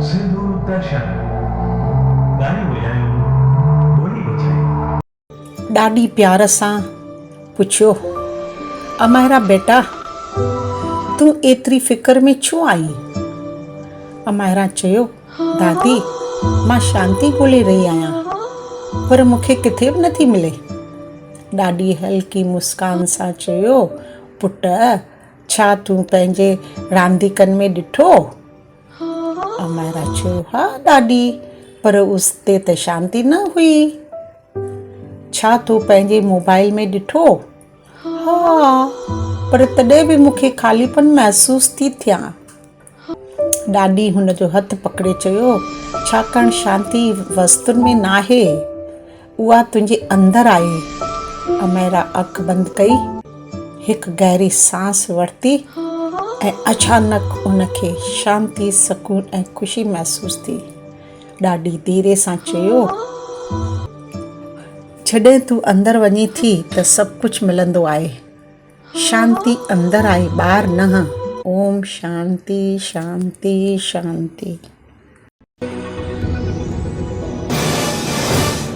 سنڌو درشن، ڳايون وڄايون، ٻولي بچايون. ڏاڏي پيار سان پڇيو، امائرا بيٽا، تون ايتري فڪر ۾ ڇو آهين؟ امائرا چيو، دادي، مان شانتي ڳولي رهي آهيان، پر مون کي ڪٿي به نٿي ملي. ڏاڏي هلڪي مسڪان سان چيو، پٽ، ڇا تون پنهنجي رانديڪن ۾ ڏٺو؟ امائرا چيو، ها ڏاڏي، پر اتي ته شانتي نه هئي. ڇا تو پنهنجي موبائل ۾ ڏٺو؟ ها، پر تڏهن به مون کي خاليپن محسوس ٿي ٿيان. ڏاڏي هن جو هٿ پڪڙي چيو، ڇاڪاڻ شانتي وستن ۾ ناهي، اها تنهنجي اندر آهي. اميرا اک بند ڪئي، هڪ گهري سانس ورتي ۽ اچانڪ هن کي شانتي، سڪون ۽ خوشي محسوس ٿي. ڏاڏي ڌيري سان چيو، جڏهن تون اندر وڃين ٿي ته سڀ ڪجهه ملندو آهي. شانتي اندر آهي ٻاهر نه. اوم شانتي شانتي شانتي.